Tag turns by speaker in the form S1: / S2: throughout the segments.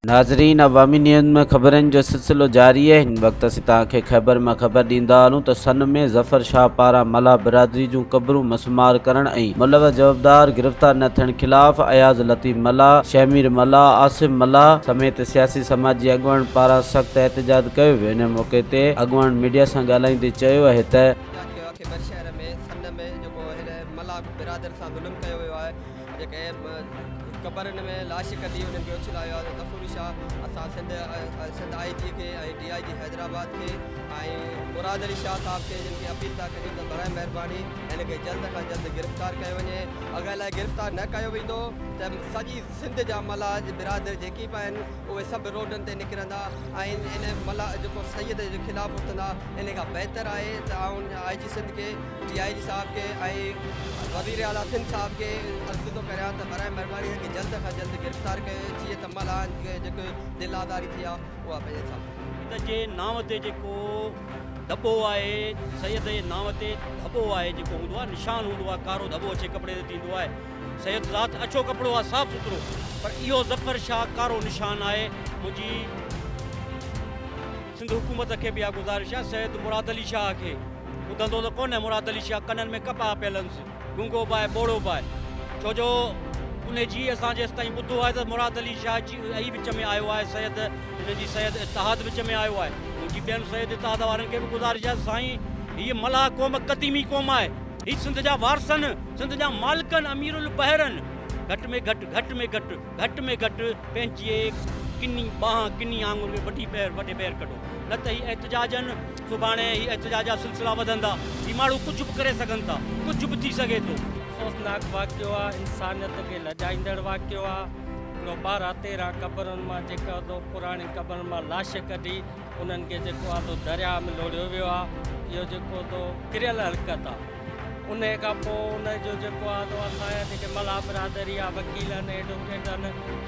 S1: ناظرين عوامي نيوز ۾ خبرن جو سلسلو جاري آهي هن وقت اسين توهان کي خيبر مان خبر ڏيندا هلون ته سن ۾ ظفر شاهه پاران ملاح برادري جون قبرون مسمار ڪرڻ ۽ ملوث جوابدار گرفتار نه ٿيڻ خلاف اياز لطيف ملاح، شهمير ملاح، آصف ملاح سميت سياسي سماجي اڳواڻن پاران سخت احتجاج ڪيو ويو ان موقعي تي اڳواڻن ميڊيا سان ڳالهائيندي چيو آهي ته.
S2: احتجاج ڪيو آهي خيبر شهر ۾ سن ۾ جيڪو هن ملاح برادر سان ظلم ڪيو ويو آهي جيڪي قبرن ۾ لاش ڪڍي انهن کي اڇلايو آهي غفور شاهه اسان سنڌ سنڌ آء جي کي ۽ ڊي I جي حيدرآباد کي ۽ مراد علي شاهه صاحب کي جن کي اپيل ٿا ڪريون ته برائي مهرباني هن کي جلد کان جلد گرفتار ڪيو وڃي اگر الائي گرفتار نه ڪيو ويندو ته سڄي سنڌ جا ملاح برادر جيڪي به آهن اهي سڀ روڊن تي نڪرندا ۽ ان ملاح جيڪو سيد جي خلاف اٿندا ان کان بهتر آهي ته آئون آء جي سنڌ کي ڊي I جي صاحب کي ۽ وزير اعليٰ سنڌ صاحب کي عرض ٿو ڪريان ته برائي مھرباني ھن کي جلد کان جلد گرفتار ڪيو جيئن ته ملاحن کي جيڪي دل آزاري ٿي آ اها پنھنجي حساب
S3: سيد جي نانء تي جيڪو ڌٻو آهي سيد جي نانء تي ڌٻو آهي جيڪو هوندو آهي نشان هوندو آهي ڪارو ڌٻو اڇي ڪپڙي تي ٿيندو آهي سيد ذات اڇو ڪپڙو آهي صاف سٿرو پر اهو ظفر شاهه ڪارو نشان آهي منهنجي سنڌ حڪومت کي به اها گذارش آهي سيد مراد علي شاهه کي ٻڌندو ته ڪونه مراد علي شاهه ڪنن ۾ ڪپاهه پيل هنس گونگو به آهي ٻوڙو به آهي ڇو جو ان جي اسان جيستائين ٻڌو آهي ته مراد علي شاهه جي ئي وچ ۾ آيو آهي سيد هن جي سيد اتحاد وچ ۾ آيو آهي منهنجي ٻين سيد اتحاد وارن کي به گذارش آهي سائين هيء ملاح قوم قديمي قوم آهي هي سنڌ جا وارثن سنڌ جا مالڪن امير البحرن گهٽ ۾ گهٽ گهٽ ۾ گهٽ گهٽ ۾ گهٽ پنهنجي ڪني ٻانهن ڪني آڱر کي وڍي ٻهر وڍي ٻهر ڪڍو نه ته هي احتجاجن سڀاڻي هي احتجاج جا سلسلا وڌندا هي ماڻهو ڪجهه به ڪري سگهن ٿا ڪجهه به ٿي سگهي ٿو.
S4: افسوسناڪ واقعو آ انسانيت کي لڄائيندڙ واقعو آ هڪڙو 12 13 قبرن مان جيڪا سو پراڻي قبرن مان لاش ڪڍي انهن کي جيڪو آ سو درياء ۾ لوڙهيو ويو آ اهو جيڪو سو ڪريل حرڪت آ انهي کان پوء ان جو جيڪو آ سو اسان جا جيڪي ملاح برادري آ وڪيل آهن ايڊوڪيٽ آهن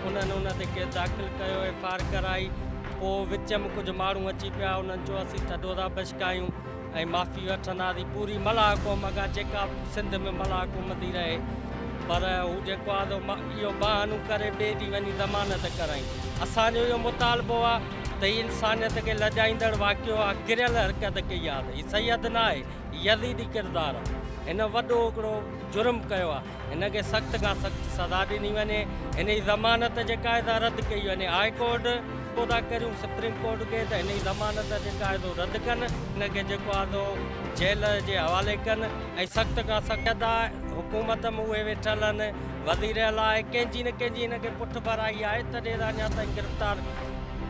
S4: انهن ان تي ڪيس داخل ڪيو ايف I R ڪرائي پوء وچ ۾ ڪجهه ماڻهو اچي پيا انهن چيو اسين ٿڌو ٿا بشڪايون ۽ معافي وٺنداسين پوري ملاح قوم کان جيڪا سنڌ ۾ ملاح قوم ٿي رهي پر هو جيڪو آ سو اهو بهانو ڪري ٻئي ڏينهن وڃي ضمانت ڪرائين اسان جو اهو مطالبو آ ته هي انسانيت کي لڄائيندڙ واقعو آ ڪريل حرڪت ڪئي آ هي سيد نه آهي يزيدي ڪردار آ. هن وڏو هڪڙو جرم ڪيو آ. هن کي سخت کان سخت سزا ڏني وڃي. هن جي ضمانت جي قاعده رد ڪئي وڃي. هاء ڪورٽ ڪو ٿا ڪريون سپريم ڪورٽ کي ته هن جي ضمانت جي قاعدو رد ڪن. هن کي جيڪو آ سو جيل جي حوالي ڪن ۽ سخت کان سخت ادا حڪومت ۾ اهي ويٺل آهن وزير اعليٰ آهي ڪنهن جي نه ڪنهن جي هن کي پٺ ڀرائي آهي تڏهن ته اڃا تائين گرفتار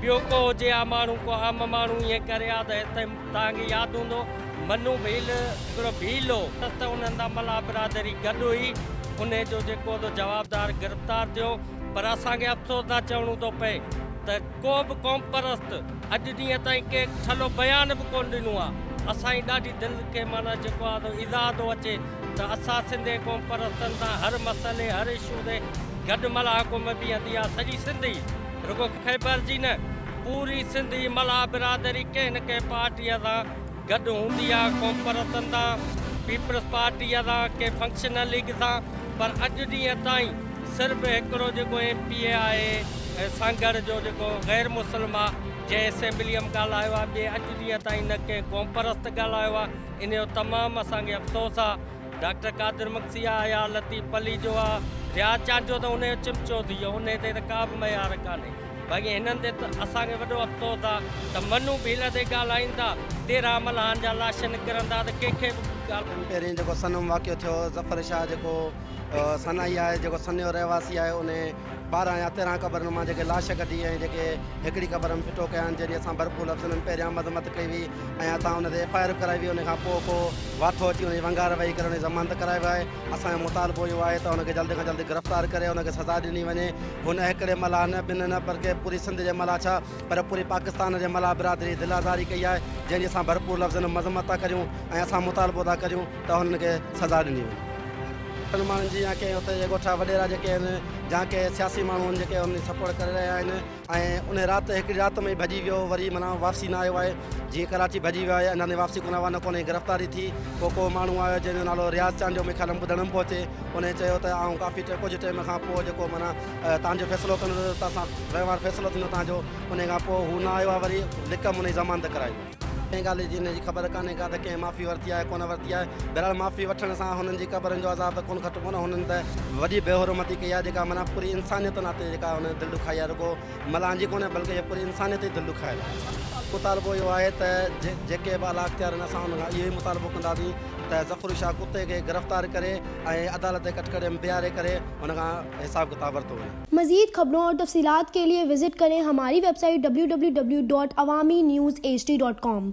S4: ٻيو ڪو هجي ها ماڻهو ڪو عام ماڻهو ائين ڪري ها ته هيستائين توهان کي ياد هوندو منو ڀيل هڪڙو ڀيل هو ته انهن سان ملاح برادري گڏ هئي انهي جو جيڪو سو جوابدار گرفتار ٿيو پر اسان کي افسوس سان چوڻو ٿو پئي ته ڪو به قومپرست اڄ ڏينهن تائين ڪنهن ٺلهو بيان به ڪونه ڏنو آ اسان جي ڏاڍي دل کي معنيٰ جيڪو آ سو ايذاء ٿو اچي ته اسان سنڌي قومپرستن سان هر مسئلي هر اشو تي گڏ ملاح قوم بيهندي آ سڄي سنڌ ئي رڳو خيبر جي نه پوري سنڌي ملاح برادري ڪنهن نه ڪنهن پارٽيء سان گڏ هوندي آ، قومپرستن سان، پيپلز پارٽيء سان، ڪنهن فنڪشنل ليگ سان، پر اڄ ڏينهن تائين صرف هڪڙو جيڪو ايم پي اي آهي سانگهڙ جو جيڪو غير مسلم آ جنهن اسيمبليء ۾ ڳالهايو آ، ٻئي اڄ ڏينهن تائين نه ڪنهن قومپرست ڳالهايو آ، ان جو تمام اسان کي افسوس آ. ڊاڪٽر قادر مگسي آ يا لطيف پليجو آ، رياض چانڊيو ته انهي جو چمچو ٿي ويو، انهي تي ته ڪا به ميار ڪانهي. باقي هنن تي ته اسان کي وڏو افسوس آ ته منو ڀيل تي ڳالهائين ٿا، 13 ملاحن جا لاش نڪرندا ته ڪنهن کي به ڳالهه.
S5: پهرين جيڪو سنم واقعو ٿيو ظفر شاهه جيڪو سنائي آهي جيڪو سن جو رهواسي آهي انهي 12 يا 13 قبرن مان جيڪي لاش ڪڍي ۽ جيڪي هڪڙي قبر ۾ ڦٽو ڪيا آهن جنهن جي اسان ڀرپور لفظن ۾ پهريان مذمت ڪئي هئي ۽ اسان ان تي ايف I R به ڪرائي هئي ان کان پوء ڪو واٺو اچي ان جي ونگار وهي ڪري ان جي ضمانت ڪرائي ويو آهي اسان جو مطالبو اهو آهي ته ان کي جلد کان جلد گرفتار ڪري ان کي سزا ڏني وڃي هن هڪڙي ملاح نه ٻن نه بلڪه پوري سنڌ جي ملاح ڇا پر پوري پاڪستان جي ملاح برادري دل آزاري ڪئي آهي جنهن جي اسان ڀرپور لفظن ۾ مذمت ٿا ڪريون ۽ اسان مطالبو ٿا ڪريون ته هنن کي سزا ڏني وڃي. انهن ماڻهن جي يا ڪنهن اتي جي ڳوٺ جا وڏيرا جيڪي آهن يا ڪي سياسي ماڻهو آهن جيڪي ان جي سپورٽ ڪري رهيا آهن ۽ ان رات هڪڙي رات ۾ ئي ڀڄي ويو وري معنيٰ واپسي نه آيو آهي جيئن ڪراچي ڀڄي ويو آهي اڃا تائين واپسي ڪونه آيو آهي نه ڪو ان جي گرفتاري ٿي پوء ڪو ماڻهو آيو جنهن جو نالو رياض چانڊيو مون خيال ۾ ٻڌڻ ۾ پيو اچي ان چيو ته آئون ڪافي ڪجهه ٽيم کان پوء جيڪو معنيٰ تان جو فيصلو ڪندس تان سان وهنوار فيصلو ٿيندو تان جو ان کان پوء هو نه آيو آهي وري لڪ ۾ ان جي ضمانت ڪرائي وئي. ڪنهن ڳالهه جي هن جي خبر ڪانهي ڪا ته ڪنهن معافي ورتي آهي ڪونه ورتي آهي. بهرحال معافي وٺڻ سان هنن جي قبرن جو عذاب ته ڪونه کٽبو نه. هنن ته وڏي بي حرمتي ڪئي آهي جيڪا معنيٰ پوري انسانيت ناتي جيڪا هن دل ڏکائي آهي رڳو ملان جي ڪونه بلڪه اها پوري انسانيت جي دل ڏکايل آهي. مطالبو اهو آهي ته جيڪي به اعليٰ اختيار آهن اسان انهن کان اهو ئي مطالبو ڪنداسين ته ظفر شاهه ڪتي کي گرفتار ڪري ۽ عدالت جي ڪٽڪڙي ۾ بيهاري ڪري هن کان حساب ڪتاب ورتو وڃي.
S6: مزيد خبرون اور تفصيلات ڪي ليي وزٽ ڪرين هماري website W W W dot Awami news H D dot com.